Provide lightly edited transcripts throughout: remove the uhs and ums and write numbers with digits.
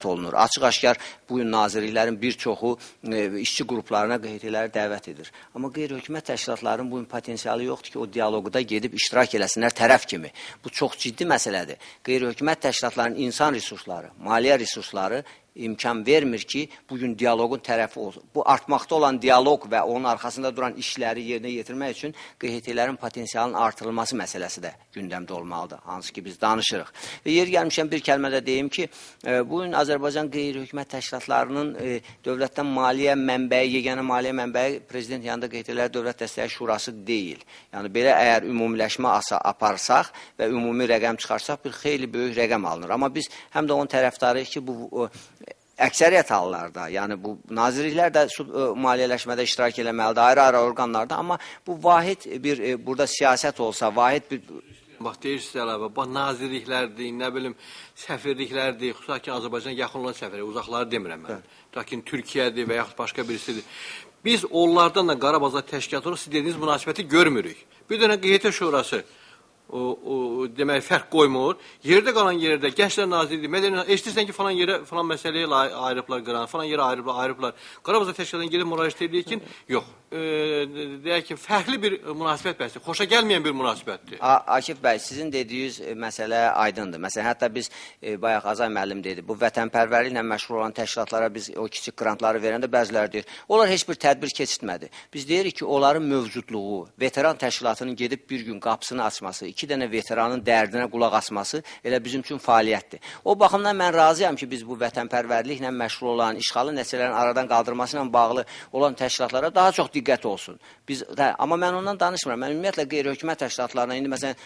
Olunur. Açıq-aşkar bu gün nazirliklərin bir çoxu işçi qruplarına QHT-ləri dəvət edir. Amma qeyri-hökumət təşkilatlarının bu gün potensialı yoxdur ki, o dialoqda gedib iştirak eləsinlər tərəf kimi. Bu çox ciddi məsələdir. Qeyri-hökumət təşkilatlarının insan resursları, maliyyə resursları imkan vermir ki, bugün dialoqun tərəfi olsun. Bu artmaqda olan dialoq və onun arxasında duran işləri yerinə yetirmək üçün QHT-lərin potensialının artırılması məsələsi də gündəmdə olmalıdır, hansı ki biz danışırıq. Və yer gəlmişəm bir kəlmə də deyim ki, bugün Azərbaycan qeyri-hökumət təşkilatlarının dövlətdən maliyyə mənbəyi, yeganə maliyyə mənbəyi Prezident yanında QHT-lər Dövlət Dəstəyi Şurası deyil. Yəni belə əgər ümumiləşmə aparsaq və ümumi rəqəm çıxarsaq, bir xeyli böyük rəqəm alınır. Amma biz həm də onun tərəfdarıyıq ki, bu əksəriyyət hallarda, yəni bu nazirliklər də maliyyələşmədə iştirak eləməlidir, ayrı-ayrı orqanlarda, amma bu vahid bir burada siyasət olsa, vahid bir... Bax, deyirsiniz əlavə, bax, nazirliklərdir, nə bilim, səfirliklərdir, xüsusən ki, Azərbaycana yaxın olan səfirlik, uzaqları demirəm mən. Lakin Türkiyədir və yaxud başqa birisidir. Biz onlardan da Qarabağ təşkilatı olaraq siz dediyiniz münasibəti görmürük. Bir dənə QHT Şurası demək fərq qoymur. Yerdə qalan yerdə Gənclər Nazirliyi, Mədəniyyət, eşidirsən ki, falan yerə, falan məsələyə ayırıblar qıran, falan yerə ayırıblar. Qarabağ təşkilatına gedib müraciət edir ki, yox, deyək ki, fərqli bir münasibət bəsdir, xoşa gəlməyən bir münasibətdir. Akif bəy, sizin dediyiniz məsələ aydındır. Məsələn, hətta biz, bayaq Azay müəllim dedi, bu vətənpərvərliklə məşğul olan təşkilatlara biz o kiçik qrantları verəndə bəziləri deyir, onlar heç bir tədbir keçirtmədi. Biz deyirik ki, onların mövcudluğu, veteran təşkilatının gedib bir gün qapısını açması, 2 dənə veteranın dərdinə qulaq asması elə bizim üçün fəaliyyətdir. O baxımdan mən razıyam ki, biz bu vətənpərvərliklə məşğul olan, işğalın nəticələrini aradan qaldırması ilə bağlı olan təşkilatlara daha çox diqqət olsun. Amma mən ondan danışmıram. Mən ümumiyyətlə qeyri-hökumət təşkilatlarına, indi məsələn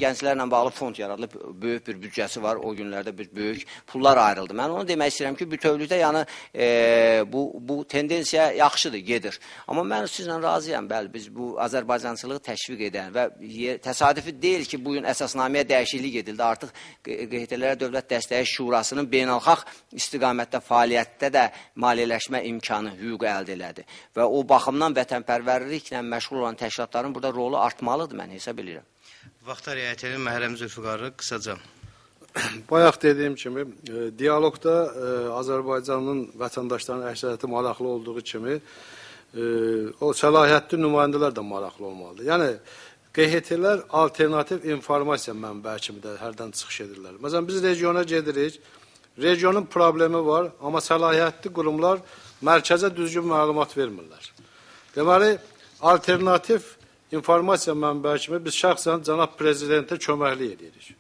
gənclərlə bağlı fond yaradılıb, böyük bir büdcəsi var, o günlərdə bir böyük pullar ayrıldı. Mən onu demək istəyirəm ki, bütövlükdə yəni bu tendensiya yaxşıdır, gedir. Amma mən sizlə razıyam, bəli, biz bu azərbaycançılığı təşviq edən və təsadüfi deyil ki, bugün əsasnaməyə dəyişiklik edildi. Artıq QHT-lərə Dövlət Dəstəyi Şurasının beynəlxalq istiqamətdə fəaliyyətdə də maliyyələşmə imkanı, hüququ əldə elədi. Və o baxımdan vətənpərvərliklə məşğul olan təşkilatların burada rolu artmalıdır, mən hesab edirəm. Vaxta riayət edin, Məhərrəm Zülfüqarlı, qısaca. Bayaq dediyim kimi, dialoqda Azərbaycanın vətəndaşlarının əksəriyyəti maraqlı olduğu kimi, o səlahiyyətli nümayəndələr də maraqlı olmalıdır. Yəni, QHT-lər alternativ informasiya mənbəyi kimi də hərdən çıxış edirlər. Məsələn, biz regiona gedirik, regionun problemi var, amma səlahiyyətli qurumlar mərkəzə düzgün məlumat vermirlər. Deməli, alternativ informasiya mənbəyi kimi biz şəxsən cənab prezidentə köməklik edirik.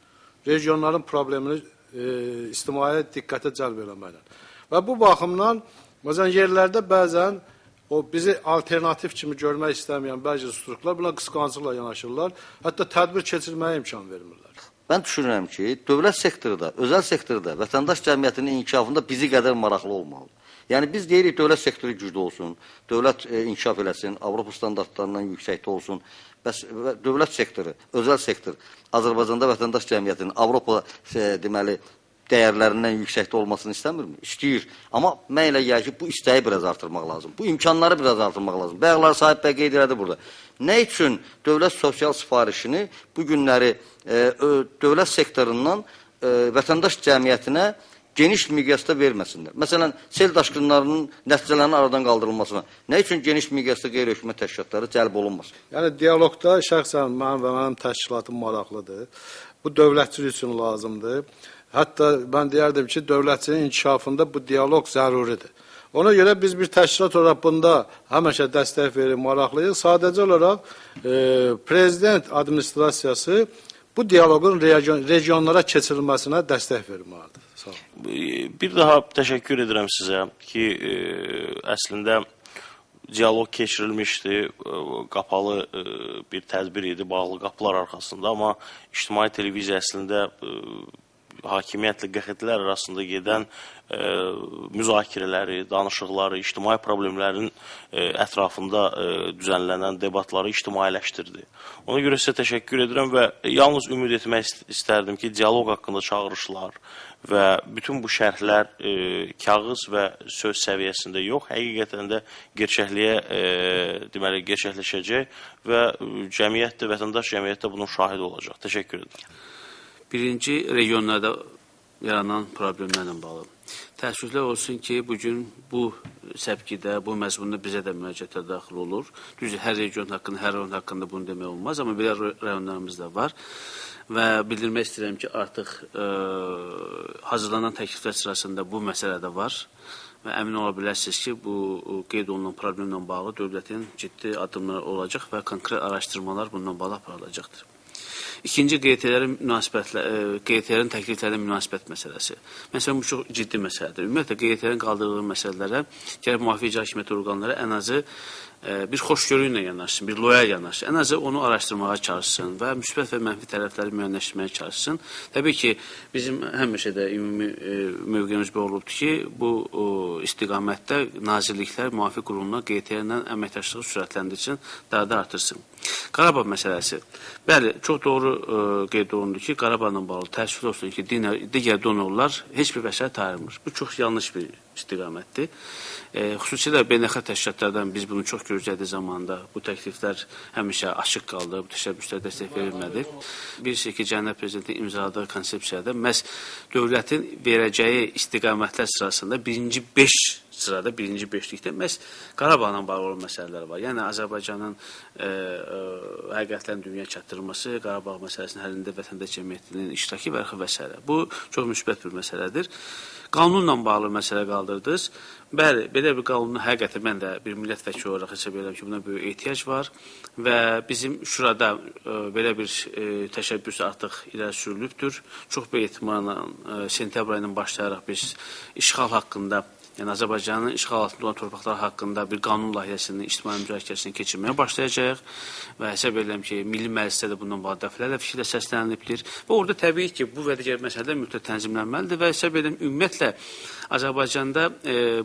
Regionların problemini ictimai diqqətə cəlb eləməklə. Və bu baxımdan, məsələn, yerlərdə bəzən o bizi alternativ kimi görmək istəməyən bəzi strukturlar buna qısqanclıqla yanaşırlar, hətta tədbir keçirməyə imkan vermirlər. Mən düşünürəm ki, dövlət sektoru da, özəl sektoru da vətəndaş cəmiyyətinin inkişafında bizi qədər maraqlı olmalıdır. Yəni biz deyirik dövlət sektoru güclü olsun, dövlət inkişaf eləsin, Avropa standartlarından yüksəkdə olsun. Bəs dövlət sektoru, özəl sektor Azərbaycanda vətəndaş cəmiyyətinin Avropa deməli dəyərlərindən yüksəkdə olmasını istəmirmi? İstəyir. Amma mən elə gəlir ki, bu istəyi biraz artırmaq lazım. Bu imkanları biraz artırmaq lazım. Bayaqlar Sahib bəy qeyd elədi burada. Nə üçün dövlət sosial sifarişini bu günləri dövlət sektorundan vətəndaş cəmiyyətinə geniş miqyasda verməsinlər? Məsələn, sel daşqınlarının nəticələrinin aradan qaldırılmasına nə üçün geniş miqyasda qeyri-hökumət təşkilatları cəlb olunmasın? Yəni, dialoqda şəxsən mənim və mənim təşkilatım maraqlıdır. Bu, dövlətçilik üçün lazımdır. Hətta mən deyərdim ki, dövlətçinin inkişafında bu dialoq zəruridir. Ona görə biz bir təşkilat olaraq bunda həmişə dəstək verir, maraqlıyıq. Sadəcə olaraq prezident administrasiyası bu dialoqun regionlara keçirilməsinə dəstək verməlidir. Sağ olun. Bir daha təşəkkür edirəm sizə ki, əslində dialoq keçirilmişdi, qapalı bir tədbir idi, bağlı qapılar arxasında, amma ictimai televiziya əslində hakimiyyətlə QHT-lər arasında gedən müzakirələri, danışıqları, ictimai problemlərin ətrafında düzənlənən debatları ictimailəşdirdi. Ona görə sizə təşəkkür edirəm və yalnız ümid etmək istərdim ki, dialoq haqqında çağırışlar və bütün bu şərhlər kağız və söz səviyyəsində yox, həqiqətən də gerçəkliyə, deməli, gerçəkləşəcək və cəmiyyət də, vətəndaş cəmiyyət də bunun şahidi olacaq. Təşəkkür edirəm. Birinci, regionlarda yaranan problemlərlə bağlı. Təəssüflər olsun ki, bugün bu səpkidə, bu məzmunda bizə də müraciətlər daxil olur. Düzdür, hər region haqqında, hər rayon haqqında bunu demək olmaz, amma belə rayonlarımız da var. Və bildirmək istəyirəm ki, artıq hazırlanan təkliflər sırasında bu məsələ də var. Və əmin ola bilərsiniz ki, bu qeyd olunan problemlə bağlı dövlətin ciddi addımları olacaq və konkret araşdırmalar bununla bağlı aparılacaqdır. İkinci, QT-lərin təkliflərinə münasibət məsələsi. Məsələn, bu çox ciddi məsələdir. Ümumiyyətlə, QT-lərin qaldırdığı məsələlərə gərək müvafiq icra hakimiyyəti orqanları ən azı bir xoşgörü ilə yanaşsın, bir loyal yanaşsın. Ən azı onu araşdırmağa çalışsın və müsbət və mənfi tərəfləri müəyyənləşdirməyə çalışsın. Təbii ki, bizim həmişə də ümumi mövqeyimiz bu olubdur ki, bu istiqamətdə nazirliklər müvafiq qurumlar QT-lə əməkdaşlığı sürətləndirsin, daha da artırsın. Qarabağ məsələsi. Bəli, çox doğru qeyd olundu ki, Qarabağla bağlı təəssüf olsun ki, digər donorlar heç bir vəsait ayırmır. Bu çox yanlış bir istiqamətdir. Xüsusilə beynəlxalq təşkilatlardan biz bunu çox gözlədiyi zamanda bu təkliflər həmişə açıq qaldı, bu təşəbbüslərə dəstək verilmədi. Bilirsiniz ki, Cənab Prezidentin imzaladığı konsepsiyada məhz dövlətin verəcəyi istiqamətlər sırasında birinci 5 sırada, birinci beşlikdə məhz Qarabağla bağlı olan məsələlər var. Yəni, Azərbaycanın həqiqətən dünya çatdırılması, Qarabağ məsələsinin həllində vətəndaş cəmiyyətinin iştirakı və s. Bu, çox müsbət bir məsələdir. Qanunla bağlı məsələ qaldırdınız. Bəli, belə bir qanunun həqiqətən mən də bir millət vəkili olaraq hesab edirəm ki, buna böyük ehtiyac var və bizim şurada belə bir təşəbbüs artıq irəli sürülübdür. Çox böyük ehtimalla sentyabr ayından başlayaraq biz işğal haqqında, yəni Azərbaycanın işğal altında olan torpaqlar haqqında bir qanun layihəsinin ictimai müzakirəsini keçirməyə başlayacağıq və hesab edirəm ki, Milli Məclisdə də bundan bağlı dəfələrlə fikirlə səslənilibdir və orada təbii ki, bu və digər məsələlər mütləq tənzimlənməlidir və hesab edirəm ümumiyyətlə Azərbaycanda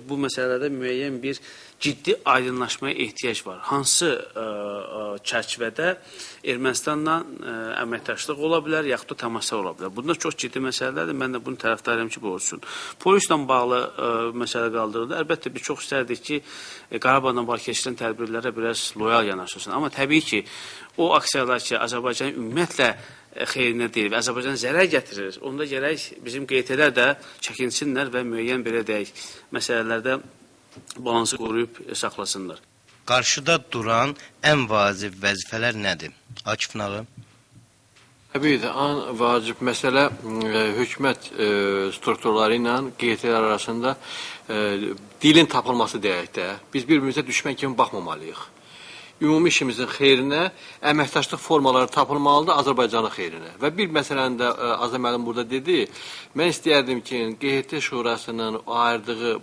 bu məsələlərdə müəyyən bir ciddi aydınlaşmaya ehtiyac var. Hansı çərçivədə Ermənistanla əməkdaşlıq ola bilər, yaxud da təmaslar ola bilər. Bunlar çox ciddi məsələlərdir. Mən də bunu tərəfdarıyam ki, bu olsun. Polislə bağlı məsələ qaldırıldı. Əlbəttə, biz çox istərdik ki, Qarabağla bağlı keçirilən tədbirlərə biraz loyal yanaşılsın. Amma təbii ki, o aksiyalar ki, Azərbaycanın ümumiyyətlə xeyrinə deyil və Azərbaycana zərər gətirir, onda gərək bizim QT-lər də çəkinsinlər və müəyyən belə deyək, məsələlərdə balansı qoruyub saxlasınlar. Qarşıda duran ən vacib vəzifələr nədir? Akif Nağı. Təbii ki, ən vacib məsələ hökumət strukturları ilə QT-lər arasında dilin tapılması deyək də. Biz bir-birimizə düşmən kimi baxmamalıyıq. Ümumi işimizin xeyrinə əməkdaşlıq formaları tapılmalıdır Azərbaycanın xeyrinə. Və bir məsələni də Azər müəllim burada dedi, mən istəyərdim ki, QHT Şurasının ayırdığı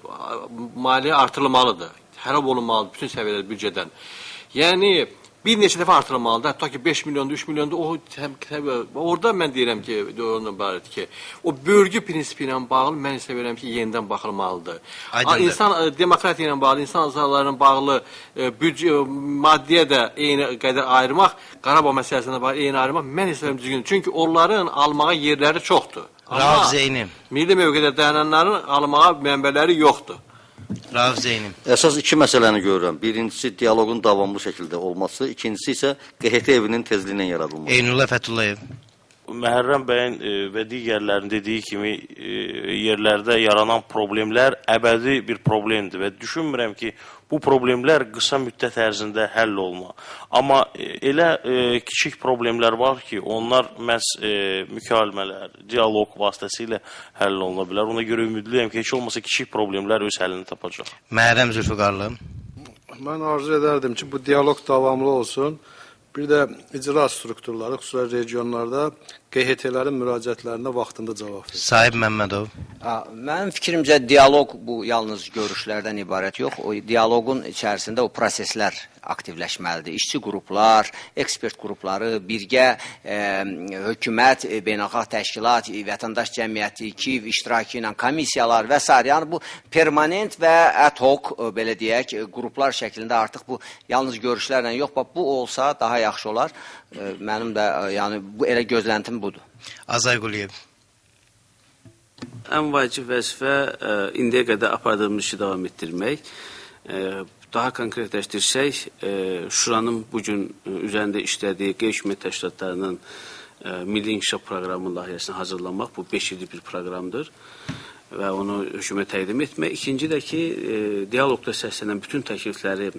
maliyyə artırılmalıdır, hərab olunmalıdır bütün səviyyələr büdcədən. Yəni, bir neçə dəfə artırılmalıdır, hətta ki 5 milyondur, 3 milyondur, orada mən deyirəm ki, onunla barədir ki, o bölgü prinsipi ilə bağlı mən hesab edirəm ki, yenidən baxılmalıdır. İnsan demokratiya ilə bağlı, insan azadlıqlarına bağlı büdcə, maddiyə də eyni qədər ayırmaq, Qarabağ məsələsinə bağlı eyni ayırmaq, mən hesab edirəm düzgündür. Çünki onların almağa yerləri çoxdur. Rauf Zeynim. Milli mövqedə dayananların almağa mənbələri yoxdur. Rauf Zeynim. Əsas iki məsələni görürəm. Birincisi, dialoqun davamlı şəkildə olması, ikincisi isə QHT evinin tezliklə yaradılması. Eynullah Fətullayev. Məhərrəm bəyin və digərlərinin dediyi kimi yerlərdə yaranan problemlər əbədi bir problemdir və düşünmürəm ki, bu problemlər qısa müddət ərzində həll olunma. Amma elə kiçik problemlər var ki, onlar məhz mükalimələr, dialoq vasitəsilə həll oluna bilər. Ona görə ümidliyəm ki, heç olmasa kiçik problemlər öz həllini tapacaq. Məhərrəm Zülfüqarlı. Mən arzu edərdim ki, bu dialoq davamlı olsun. Bir də icra strukturları, xüsusilə regionlarda QHT-lərin müraciətlərinə vaxtında cavab verir. Sahib Məmmədov. Mənim fikrimcə dialoq bu yalnız görüşlərdən ibarət yox. O dialoqun içərisində o proseslər aktivləşməlidir. İşçi qruplar, ekspert qrupları, birgə hökumət, beynəlxalq təşkilat, vətəndaş cəmiyyəti, KİV iştirakı ilə komissiyalar və s. Yəni bu permanent və ad hoc belə deyək, qruplar şəklində artıq bu yalnız görüşlərlə yox, bax bu olsa daha yaxşı olar. Mənim də yəni bu elə gözləntim budur. Azay Quliyev. Ən vacib vəzifə indiyə qədər apardığımız işi davam etdirmək. Daha konkretləşdirsək, Şuranın bugün üzərində işlədiyi qeyri-hökumət təşkilatlarının Milli İnkişaf Proqramı layihəsini hazırlamaq, bu 5 illik bir proqramdır. və onu hökumətə təqdim etmək. İkinci də ki, dialoqda səslənən bütün təklifləri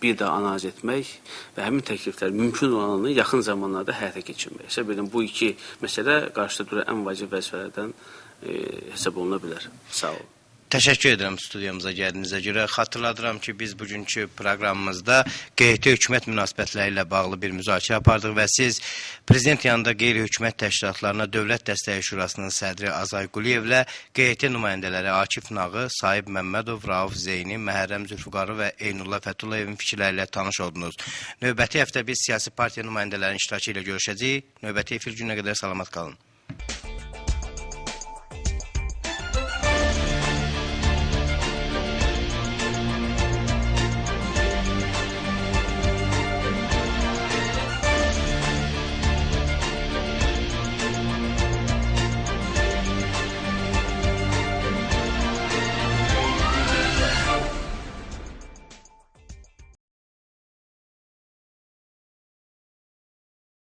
bir daha analiz etmək və həmin təklifləri mümkün olanını yaxın zamanlarda həyata keçirmək. Hesab edirəm, bu iki məsələ qarşıda duran ən vacib vəzifələrdən hesab oluna bilər. Sağ olun. Təşəkkür edirəm studiyamıza gəldiyinizə görə. Xatırladıram ki, biz bugünkü proqramımızda QHT hökumət münasibətləri ilə bağlı bir müzakirə apardıq və siz Prezident yanında qeyri-hökumət təşkilatlarına Dövlət Dəstəyi Şurasının sədri Azay Quliyevlə QHT nümayəndələri Akif Nağı, Sahib Məmmədov, Rauf Zeyni, Məhərrəm Zülfüqarlı və Eynullah Fətullayevin fikirləri ilə tanış oldunuz. Növbəti həftə biz siyasi partiya nümayəndələrinin iştirakı ilə görüşəcəyik. Növbəti efir gününə qədər salamat qalın.